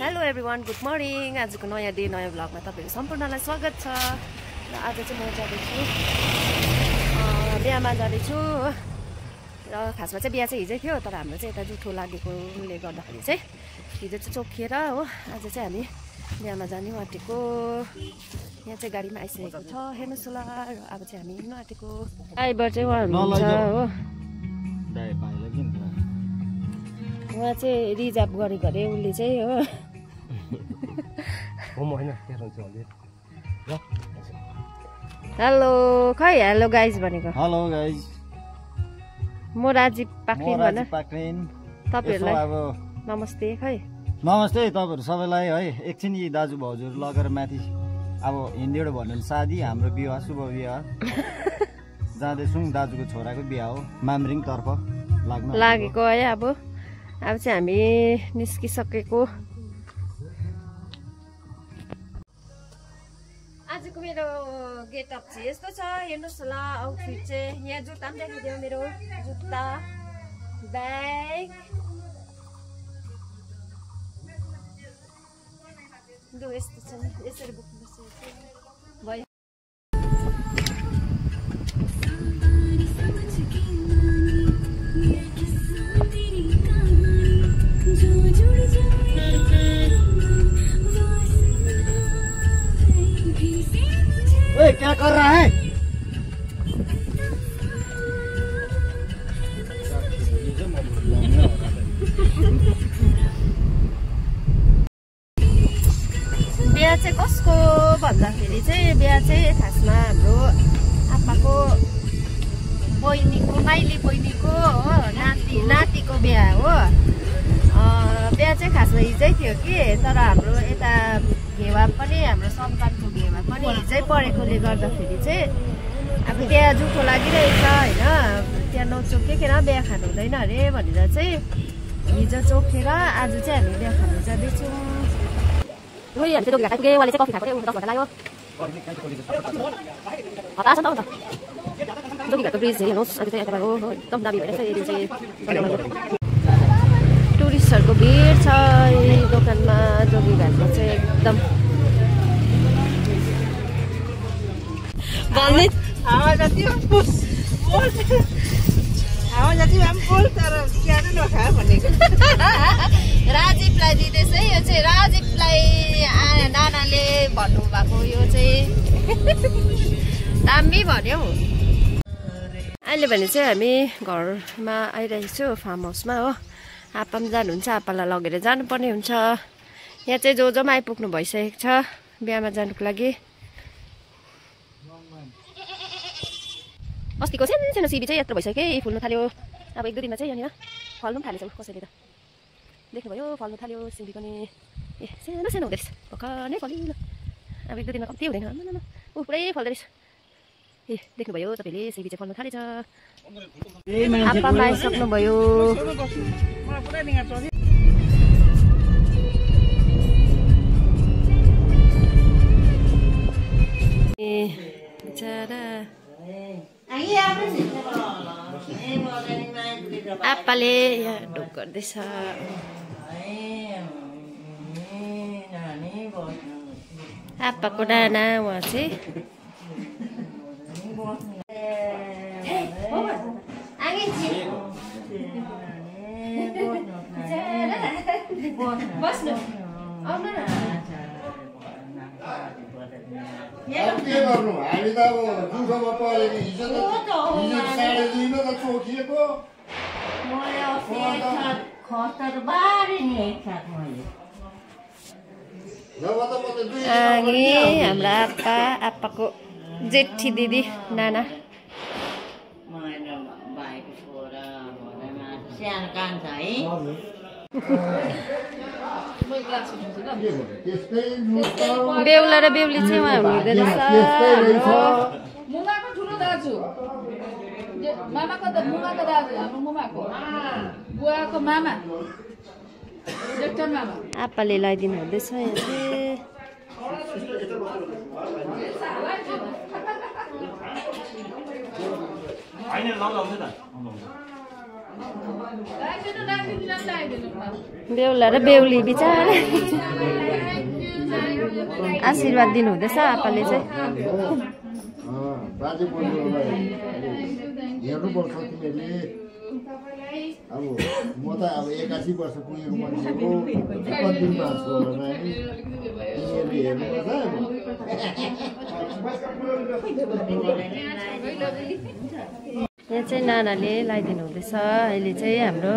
Hello everyone, good morning. आजको नयाँ day नयाँ भ्लगमा तपाईँहरू सम्पूर्णलाई स्वागत छ। र आज चाहिँ म जाँदैछु बिहामा जाँदैछु र खासमा चाहिँ बिहा चाहिँ हिजै थियो, तर हाम्रो चाहिँ यता जुठो लागेकोले गर्दाखेरि चाहिँ हिजो चाहिँ चोखिएर हो आज चाहिँ हामी बिहामा जाने आँटेको। यहाँ चाहिँ गाडीमा आइसकेको छ, हेर्नुहोस् होला। र अब चाहिँ हामी हिँड्नु आँटेको। ड्राइभर चाहिँ उहाँ हुनुहुन्छ हो, उहाँ चाहिँ रिजर्भ गरेको अरे उसले चाहिँ हो। हेलो खै हेलो गाइज भनेको। हेलो गाइज, म राजीव पाक्रिन भन। तपाईँहरूलाई अब नमस्ते। खै नमस्ते तपाईँहरू सबैलाई है। एकछिन यी दाजु भाउजूहरू लगेर माथि अब हिँड्दैबाट भन्नु सादी हाम्रो विवाह शुभ विवाह जाँदैछौँ। दाजुको छोराको बिहा हो, मामरिङतर्फ लागेको है। अब चाहिँ हामी निस्किसकेको। आजको मेरो गेटअप चाहिँ यस्तो छ, हेर्नुहोस् होला। आउटफिट चाहिँ यहाँ जुत्ता पनि देखाइदियो, मेरो जुत्ता ब्याग यस्तो छ। यसरी बोक्नुपर्छ भयो। क्या कर रहा है? बिहा चाहिँ कसको भन्दाखेरि चाहिँ बिहा चाहिँ खासमा हाम्रो आप्पाको बहिनीको, माइली बहिनीको हो, नातिको बिहा हो। बिहा चाहिँ खासमा हिजै थियो कि, तर हाम्रो यता घेवा पनि, हाम्रो सन्तानको घेवा पनि हिजै परेकोले गर्दाखेरि चाहिँ अब त्यहाँ जुठो लागिरहेछ होइन। त्यहाँ नचोकेर बिहा खानु हुँदैन अरे भनेर चाहिँ हिजो चोकेर आज चाहिँ हामी बिहा खानु जाँदैछौँ। हामी चाहिँ दोगी घाट पुगेँ, उहाँले चाहिँ कफी खाएको 10 घन्टा लाग्यो। हतार छ नि त दोगी घाटको ब्रिज हेर्नुहोस्। आज चाहिँ यताबाट हो एकदम दामी भइरहेछ। यो चाहिँ टुरिस्टहरूको भिड छ यही दोकानमा। जोगी घाटमा चाहिँ एकदम हावा जाती बोल तर क्यारे नखायो भनेको। राजीवलाई दिँदैछ यो चाहिँ। राजीवलाई नानाले भन्नुभएको यो चाहिँ दामी भन्यो। अहिले भने चाहिँ हामी घरमा आइरहेको छु, फार्म हाउसमा हो। आप्पा पनि जानुहुन्छ, आप्पालाई लगेर जानुपर्ने हुन्छ। यहाँ चाहिँ जो पनि आइपुग्नु भइसकेको छ बिहामा जानुको लागि। अस्तिको सानो सिबी चाहिँ यत्रो भइसक्यो, फुल्नु थाल्यो। अब 1-2 दिनमा चाहिँ यहाँनिर फल्नु पनि थालेछ। कसैले त देख्नुभयो, फल्नु थाल्यो सिबी पनि। ए सानो सानो हुँदो रहेछ, भर्खर नै फलिलो। अब 1-2 दिनमा कम्ती हुँदैन, पुरै फल्दो रहेछ। ए देख्नुभयो तपाईँले, सिबी चाहिँ फल्नु थालेछ। आप्पा पनि आइसक्नुभयो। ए बिचरा आप्पाले यहाँ ढोक गर्दैछ। आप्पाको नाना उहाँ चाहिँ बस्नु आउनु न। के गर्नु, हामी त अब दुःखमा परेको। हिजो त 2:30 त चोकिएको। हाम्रो आप्पाको जेठी दिदी नाना। बेहुला र बेहुली चाहिँ उहाँ हुनुहुँदो रहेछ। मुमाको ठुलो दाजु, मामाको त मुमाको दाजु, हाम्रो मुमाको बुवाको मामा, जेठन मामा। आप्पाले लगाइदिनु हुँदैछ यहाँ चाहिँ। बेहुला र बेहुली बिचारा आशीर्वाद दिनुहुँदैछ आपाले चाहिँ। बाजे बोजूहरूलाई हेर्नुपर्छ तिमीहरूले। अब म त अब 81 वर्ष पुगेको मान्छे हो, कति दिन बाँच्छु होला नानी, तिमीहरूले हेर्नुपर्छ। यहाँ चाहिँ नानाले लगाइदिनु हुँदैछ अहिले चाहिँ हाम्रो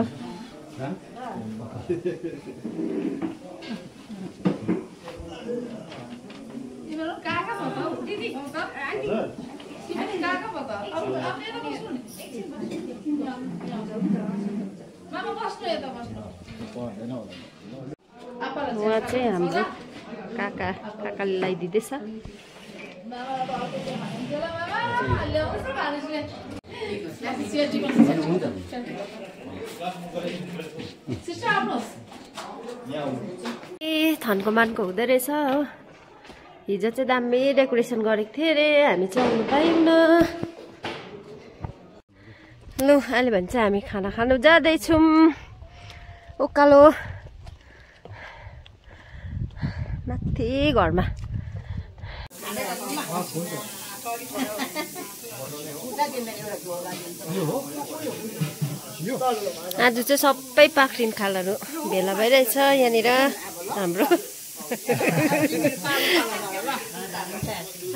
उहाँ चाहिँ हाम्रो काकाले लगाइदिँदैछ। थनको मानको हुँदो रहेछ हो। हिजो चाहिँ दामी डेकोरेसन गरेको थिएँ अरे, हामी चाहिँ आउनु पाइन्न। लु अहिले भने चाहिँ हामी खाना खानु जाँदैछौँ उकालो माथि घरमा। आज चाहिँ सबै पाखरिन खालहरू भेला भइरहेछ यहाँनिर हाम्रो।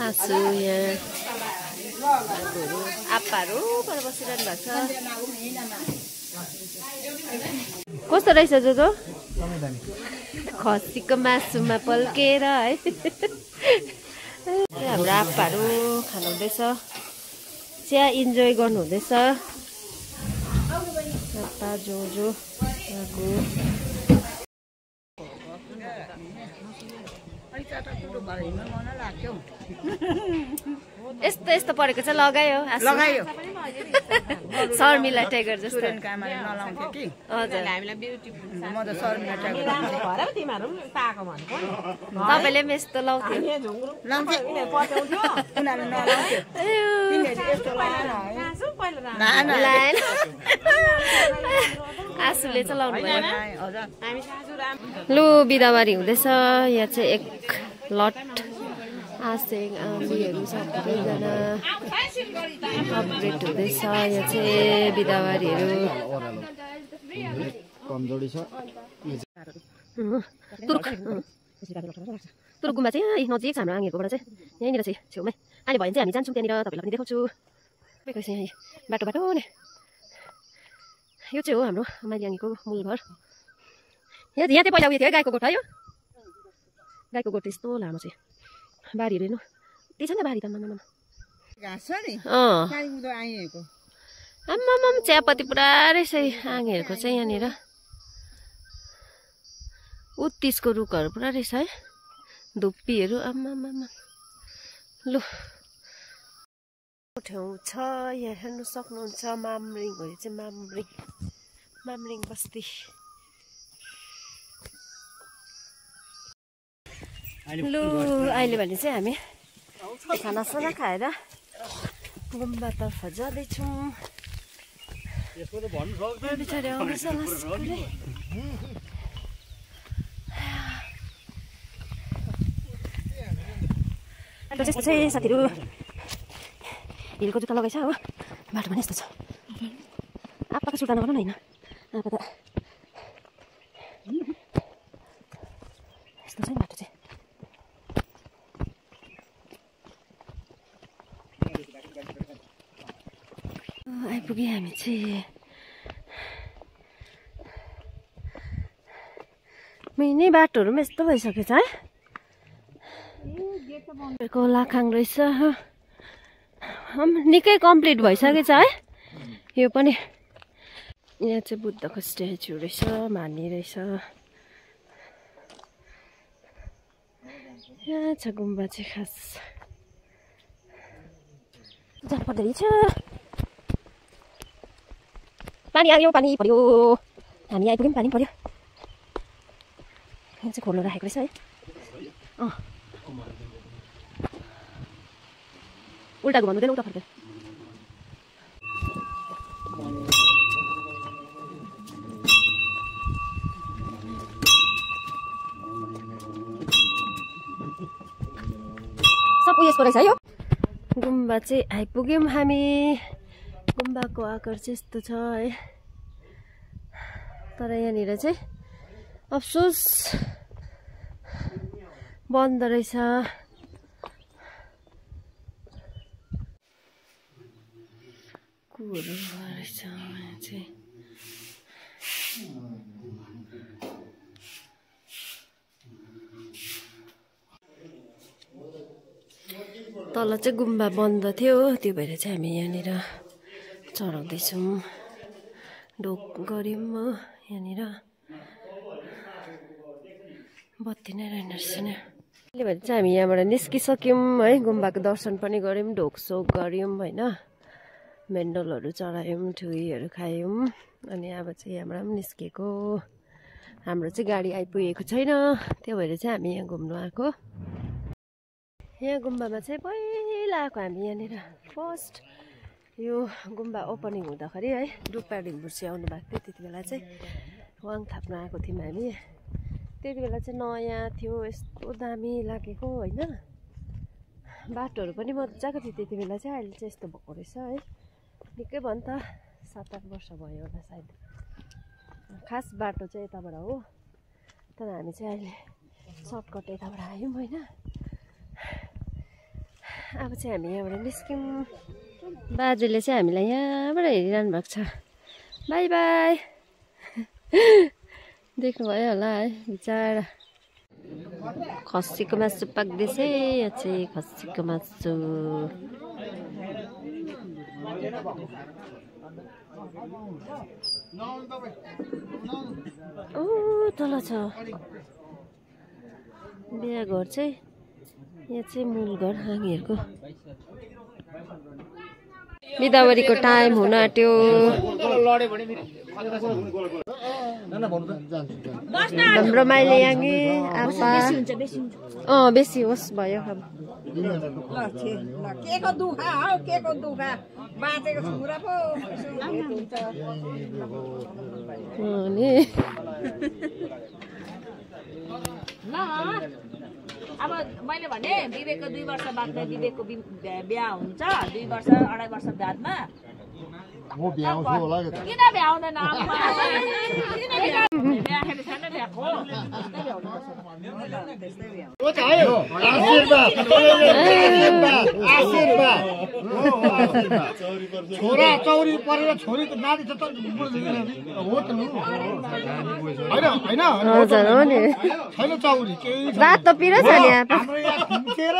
आसु यहाँ आप्पाहरू पर बसिरहनु भएको छ। कस्तो रहेछ जोजो? खसीको मासुमा पल्केर है। हाम्रो आप्पाहरू खानुहुँदैछ, चिया इन्जोय गर्नुहुँदैछ। आप्पा जोजो यस्तो यस्तो परेको चाहिँ लगायो शर्मिला टेगर जस्तो। तपाईँले पनि यस्तो लाउँथ्यो? आँसुले चाहिँ लाउनु भयो। लु बिदावारी हुँदैछ। यहाँ चाहिँ एक लट आसेङ आँधीहरू सबैजना अपग्रेड हुँदैछ। यहाँ चाहिँ बिदावारीहरू कमजोरी छ। तुरुक गुम्बा चाहिँ नजिक छ हाम्रो आङेरकोबाट चाहिँ, यहीँनिर चाहिँ छेउमै। अहिले भयो भने चाहिँ हामी जान्छौँ त्यहाँनिर, तपाईँलाई पनि देखाउँछु। चाहिँ बाटो बाटो नै यो चाहिँ हो हाम्रो माइलियाङीको मूल घर। यहाँ चाहिँ पहिला उयो थियो गाईको गोठ है, यो गाईको गोठ यस्तो लामो चाहिँ बारीहरू हेर्नु त्यही छ नि बारी त। आम्मामा चियापत्ती पुरा रहेछ आङेहरूको चाहिँ यहाँनिर। उत्तिसको रुखहरू पुरा रहेछ है, धुप्पीहरू। आम्मामा लु ठाउँ छ यहाँ हेर्नु सक्नुहुन्छ। मामरिङ हो यो चाहिँ, मामरिङ बस्ती। लु अहिले भने चाहिँ हामी खानासाना खाएर गुम्बातर्फ जाँदैछौँ। बिचारी आउँदैछ लस्करले। त्यसको चाहिँ साथीहरू हिलको जुत्ता लगाइछ हो। बाटो पनि यस्तो छ। आप्पाको सुर्ता नगर्नु न होइन, आप्पा त यस्तो छ नि बाटो चाहिँ। आइपुग्यो हामी चाहिँ। मिनी बाटोहरू पनि यस्तो भइसकेछ है। लाखाङ रहेछ, निकै कम्प्लिट भइसकेछ है यो पनि। यहाँ चाहिँ बुद्धको स्ट्याचु रहेछ, मानी रहेछ। यहाँ छ गुम्बा चाहिँ खास जानु पर्दो रहेछ। पानी आयो, पानी पर्यो, हामी आइपुग्यौँ पानी पर्यो। यहाँ चाहिँ खोल्नु राखेको रहेछ है। उल्टा घुमाउनु दिएन, उता फर्केर उयसको रहेछ है यो गुम्बा चाहिँ आइपुग्यौँ हामी गुम्बाको आकार चाहिँ यस्तो छ है तर यहाँनिर चाहिँ अफसोस बन्द रहेछ कुहरू रहेछ यहाँ चाहिँ तल चाहिँ गुम्बा बन्द थियो त्यो भएर चाहिँ हामी यहाँनिर चढाउँदैछौँ ढोक गऱ्यौँ हो यहाँनिर बत्ती नै रहेन रहेछ नि अहिले भने चाहिँ हामी यहाँबाट निस्किसक्यौँ है गुम्बाको दर्शन पनि गऱ्यौँ ढोकसोक गऱ्यौँ होइन मेन्डलहरू चढायौँ ठुईहरू खायौँ अनि अब चाहिँ यहाँबाट पनि निस्केको हाम्रो चाहिँ गाडी आइपुगेको छैन त्यो भएर चाहिँ हामी यहाँ घुम्नु आएको यहाँ गुम्बामा चाहिँ पहिला आएको हामी यहाँनिर फर्स्ट यो गुम्बा ओपनिङ हुँदाखेरि है डुक्पा ढिम्बुर्सी आउनु भएको थियो त्यति बेला चाहिँ वाङ थाप्न आएको थियौँ हामी त्यति बेला चाहिँ नयाँ थियो यस्तो दामी लागेको होइन बाटोहरू पनि मजाको थियो त्यति बेला चाहिँ अहिले चाहिँ यस्तो भएको रहेछ है निकै भयो नि त 7-8 वर्ष भयो होला सायद खास बाटो चाहिँ यताबाट हो तर हामी चाहिँ अहिले सर्टकट यताबाट आयौँ होइन अब चाहिँ हामी यहाँबाट निस्क्यौँ बाजेले चाहिँ हामीलाई यहाँबाट हेरिरहनु भएको छ बाई बाई देख्नुभयो होला है बिचरा खसीको मासु पाक्दैछ यहाँ चाहिँ खसीको मासु ओ तल छ बिहा घर चाहिँ यहाँ चाहिँ मूल घर हामीहरूको बिदावरीको टाइम हुन आँट्यो हाम्रो माइली याङ्गी आपा बेसी होस् भयो अब केको दुखा हो केको दुखा बाँचेको छोरा पो अब मैले भने विवेकको 2 वर्ष बादमा विवेकको बिहा हुन्छ 2 वर्ष 2.5 वर्ष बादमा म भ्याउँछु होला किन भ्याउँदैन छोरा चौरी परेर छोरी नाति छ हो त हजुर हो नि छैन चौरी केही रात त पिरो छ नि हाम्रो यहाँ खुम्चेर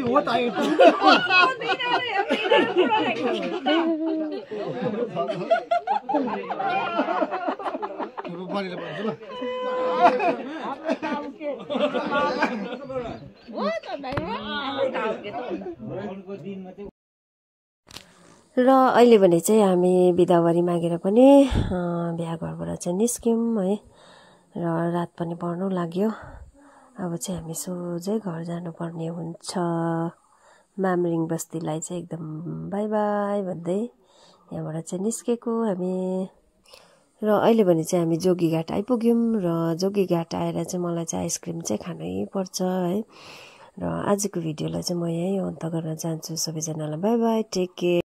हो त र अहिले भने चाहिँ हामी बिदावारी मागेर पनि बिहा घरबाट चाहिँ निस्क्यौँ है र रात पनि पर्नु लाग्यो अब चाहिँ हामी सोझै घर जानुपर्ने हुन्छ मामरिङ बस्तीलाई चाहिँ एकदम बाई बाई भन्दै यहाँबाट चाहिँ निस्केको हामी र अहिले भने चाहिँ हामी जोगीघाट आइपुग्यौँ र जोगीघाट आएर चाहिँ मलाई चाहिँ आइसक्रिम चाहिँ खानै पर्छ है र आजको भिडियोलाई चाहिँ म यहीँ अन्त गर्न चाहन्छु सबैजनालाई बाई बाई टेक केयर